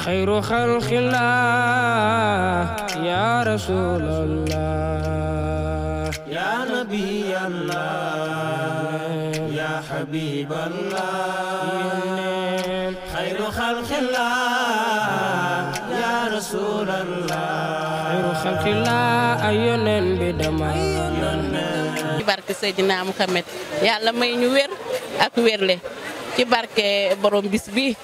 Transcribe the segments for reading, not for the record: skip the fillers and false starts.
خير خلق الله يا رسول الله يا نبي الله يا حبيب الله خير خلق الله يا رسول الله خير خلق الله أيونن بدمان ci barke Seydina Mouhamed yàlla may ñu wér ak wérle ci barke borom bis bi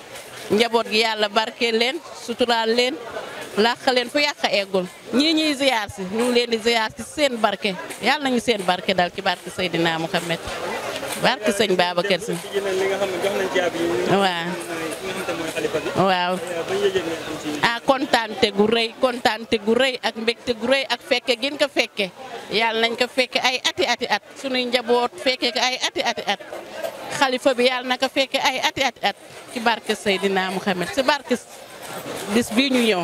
njaboot gi yàlla barke leen suturaal leen làq leen fu yàq eggul ñii ñuy ziyaar si ñu ngi leen di ziyaar si seen barke yàlla nañu seen barke dal ci barke Seydina Mouhamed barke sëñ Babacar Si waaw ah kontaante gu rëy ak mbégte gu rëy ak fekke gin ko fekke yàlla nañ ko fekke ay ati at sunuy njaboot fekke ko ay ati at xalifa bi yàlla na ko fekke ay ati at ci barke Seydina Mouhamed ci barke bis bii ñu ñëw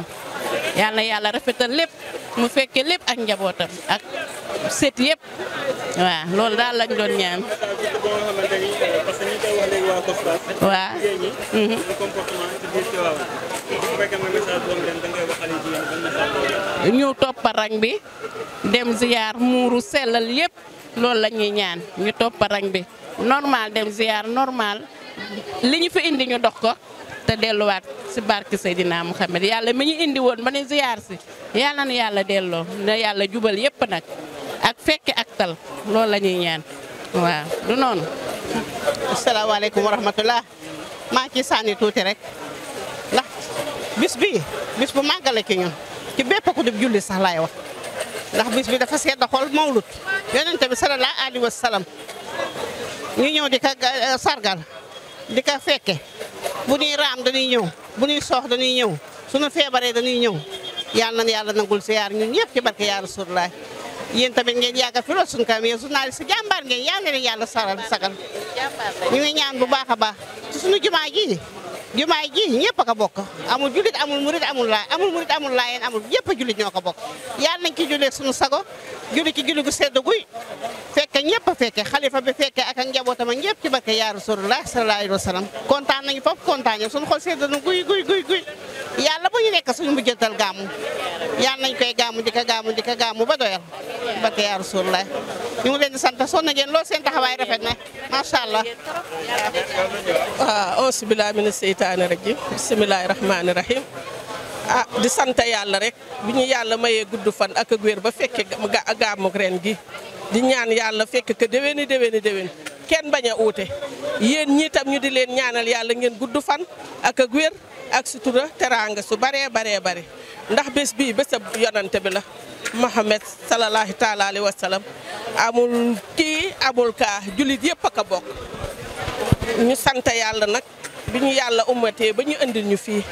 yàlla na yàlla rafetal lépp mu fekke lépp ak njabootam ak set yëpp waaw loolu daal lañ doon ñaan waaw ñu toppa rang bi dem ziyaar muuru sellal yëpp loolu la ñuy ñaan ñu toppa rang bi normal dem ziyaar normal li ñu fi indi ñu dox ko te delluwaat si barke Seydina Mouhamed yàlla mi ñu indi woon ba ne ziyaar si yàlla na yàlla delloo na yàlla jubal yëpp nag ak fekke ak tal loolu la ñuy ñaan waaw du noonu. asalaamaaleykum wa rahmatulah maa ngi ciy sànni tuuti rek ndax bis bii bis bu màggale ci ñun ci bépp ku dib julli sax laay wax ndax bis bi dafa sedd xol mawlut yonente bi sallallahu alayhi wa sallam ñu ñëw di ko sargal di ko fekke bu ñuy raam dañuy ñëw bu ñuy soox dañuy ñëw suñu feebaree dañuy ñëw yàlla na yàlla nangul siyaar ñun ñëpp ci barke yaa Rasulullah yéen tamit ngeen yàgg fi lool suñu kam yéen journaliste jàmbaar ngeen yàlla leen yàlla sagal ñu ngi ñaan bu baax a baax ci suñu jumaa ji ñëpp a ko bokk amul julit amul murit amul laayeen amul ñëpp a julit ñoo ko bokk yàlla nañ ci jullee suñu sago julli ci julli gu sedd guy fekke ñëpp a fekke xalifa bi fekke ak njabootam ak ñëpp ci barke yaa Rasulullah sallallahu alayhi wa sallam kontaan nañu foofu kontaan ñu suñu xol sedd na guy yàlla bu ñu nekk suñu mujjantal gàmmu yàlla nañ koy gàmmu di ko gàmmu ba doyal barke yaa Rasulullah ñu ngi leen di sant sonn ngeen lool seen taxawaay rafet na macha allah. waaw auzu billaahi mina seytaani rajiim bismillaahi rahmaani rahiim di sant yàlla rek bi ñu yàlla mayee gudd fan ak wér ba fekke gàmmu ren gi di ñaan yàlla fekk que déwéni kenn bañ a uute yéen ñii tam ñu di leen ñaanal yàlla ngeen gudd fan ak wér ak sutura teraanga su baree ndax bés bii bésab yonante bi la Muhammad sallallahu taala alayhi wa sallam amul kii amul kaa jullit yëpp a ko bokk ñu sant yàlla nag bi ñu yàlla ummatee ba ñu indil ñu fii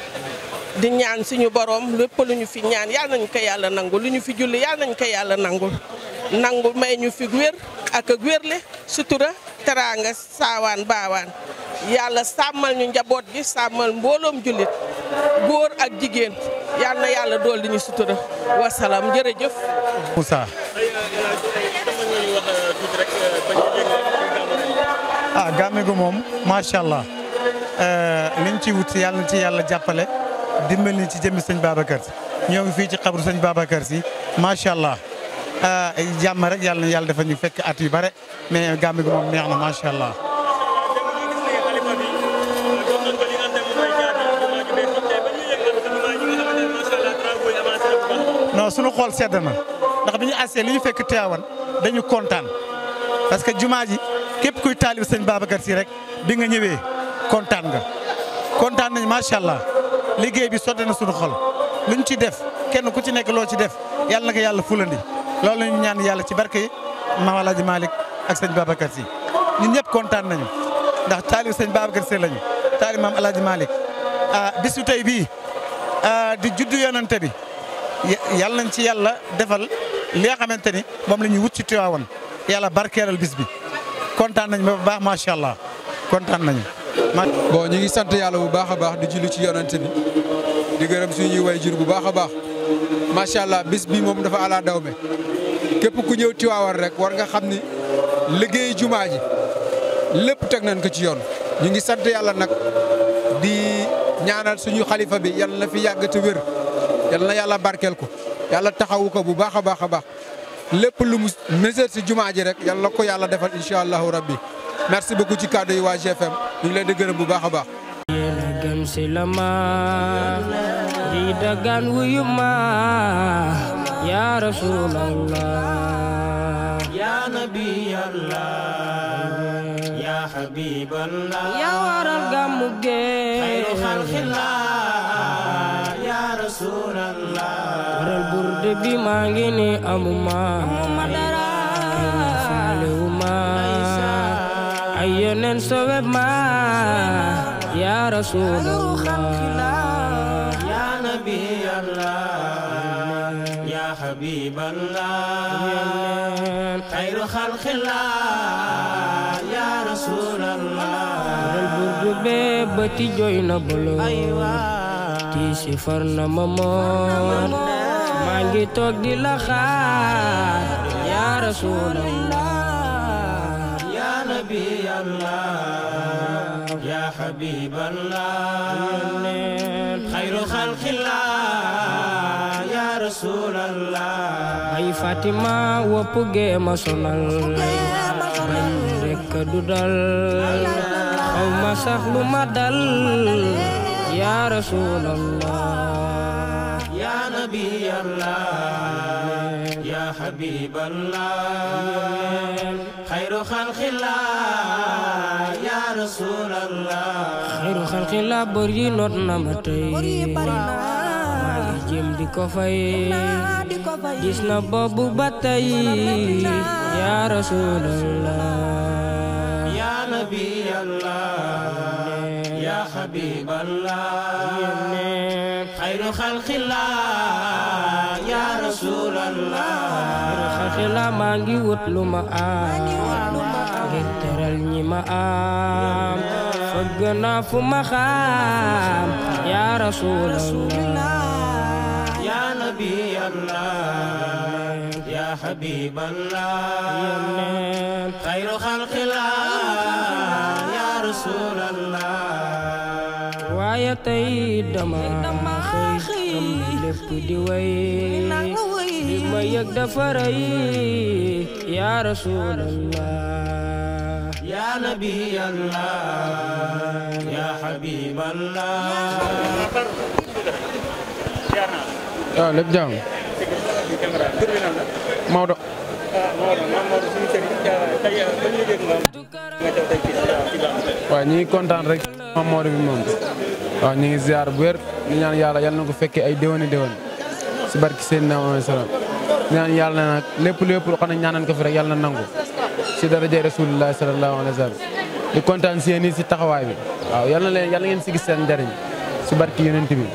di ñaan suñu borom lépp lu ñu fi ñaan yàlla nañu ko yàlla nangul lu ñu fi julli yàlla nañu ko yàlla nangul may ñu fi wér ak wérle sutura teraanga saawaan baawaan yàlla sàmmal ñu njaboot gi sàmmal mbooloom jullit góor ak jigéen yal na yàlla dool di ñu sutura wasalaam jërëjëf. Moussa. gàmme gu moom macha allah liñ ci wut yàlla na ci yàlla jàppale dimbali ni ci jëmmi sëñ Babacar Si ñoo ngi fii ci xabru sëñ Babacar Si macha allah jàmm rek yàlla na yàlla dafa ñu fekk at yu bare mais gàmme gu moom neex na macha allah. non suñu xool sedd na ndax bi ñu assee li ñu fekk Tiwaawan dañu kontaan parce que jumaa ji képp kuy taalib sëñ Babacar Si rek bi nga ñëwee kontaan nañ macha allah liggéey bi sotti na suñu xol luñ ci def kenn ku ci nekk loo ci def yàlla na ko yàlla fulandi loolu la ñu ñaan yàlla ci barke yi Maam Alaaji Malick ak sëñ Babacar Si ñun ñëpp kontaan nañu ndax taalib sëñ Babacar Si lañu taalib Maam Alaaji Malick bisu tey bii di juddu yonante bi yàlla nañ ci yàlla defal li nga xamante ni moom la ñuy wut ci Tiwaawan yàlla barkeelal bis bi kontaan nañ ba baax macha allah kontaan nañu. bon ñu ngi sant yàlla bu baax a baax di julli ci yonante bi di gërëm suñuy waajur bu baax a baax macha allah bis bi moom dafa ala dawme képp ku ñëw Tiwaawan rek war nga xam ni liggéey jumaa ji lépp teg nañ ko ci yoon ñu ngi sant yàlla nag di ñaanal suñu xalifa bi yal na fi yàgg te wér yal na yàlla barkeel ko yàlla taxawu ko bu baax a baax a baax lépp lu mu mesure si jumaa ji rek yal na ko yàlla defal incha allahu rabbi merci beaucoup ci kàddu yi waa GFM ñu ngi leen di gërëm bu baax a baax. gëm si la ma di dagaan wuyu ma ya rasulallah ya nabiyallah ya habiballah ya waral gàmmu ge khairu khalqillah ya rasulallah waral burde bi maa ngi ni amuma dara falewuma ay yeneen sowe ma ya rasulallah ya nabiyallah ya habiballah khairu khalqillah ya rasulallah waral burde be bati jooy na bolo ti sifar na mamoon maa ngi toog di la xaar ya rasulallah ya nabiyallah ya habiballah khairu khalqillah ya rasulallah ay Fatima wopp gee ma sonal bañ rekk du dal xaw ma sax lu ma dal ya rasulallah ya nabiyallah ya habiballah khairu khalqillah ya rasulallah xayru xalqillah bor yi noot na ma tey maa ngi jéem di ko fay gis na boobu ba tey ya rasulallah ya nabiyallah ya habiballah khairu khalqillah ya rasulallah xayru xalqillah maa ngi wut lu ma am ngir teral ñi ma am fëgg naa fu ma xam ya rasulallah ya nabiyallah ya habiballah khairu khalqillah ya rasulallah waaye tey dama xëy am lépp di way li ma yëg dafa rëy ya rasulallah ya nabiyallah ya habiballah waaw lépp jàmm Maodo waaw ñu ngi kontaan rek Mame Maodo bi moom waaw ñu ngi ziar bu wér di ñaan yàlla yal na ko fekkee ay déwéni déwén si barki Seydina Muhammad salaam ñaan yàlla nag lépp loo xam ne ñaanan ko fi rek yàlla na nangu si daraja Rasulullah sallallahu alayhi wa sallam di kontaan si yéen si taxawaay bi waaw yal na ngeen si gis seen njariñ si barki yonent bi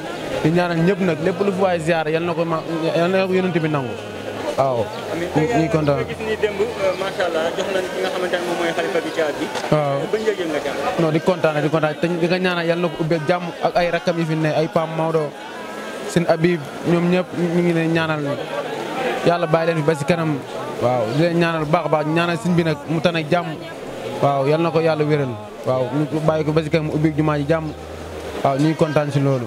di ñaanal ñëpp nag lépp lu fi waay ziar yal na ko yonent bi nangu waaw ñu ngi kontaan. gis ni démb macha allah jox nañ ki nga xamante ne moom mooy xalifa bi caat bi. waaw ba njëg nga ca. non di kontaan te di nga ñaanal yal na ko ubbeeg jàmm ak ay rakkam yi fi ne ay Pam Maodo seen Habib ñoom ñëpp ñu ngi leen ñaanal yàlla bàyyi leen fi ba si kanam waaw di leen ñaanal bu baax a baax ñaanal sin bi nag mu tan ak jàmm waaw yal na ko yàlla wéral waaw ñu bàyyi ko ba si kanam mu ubbeeg jumaa ji jàmm waaw ñu ngi kontaan si loolu.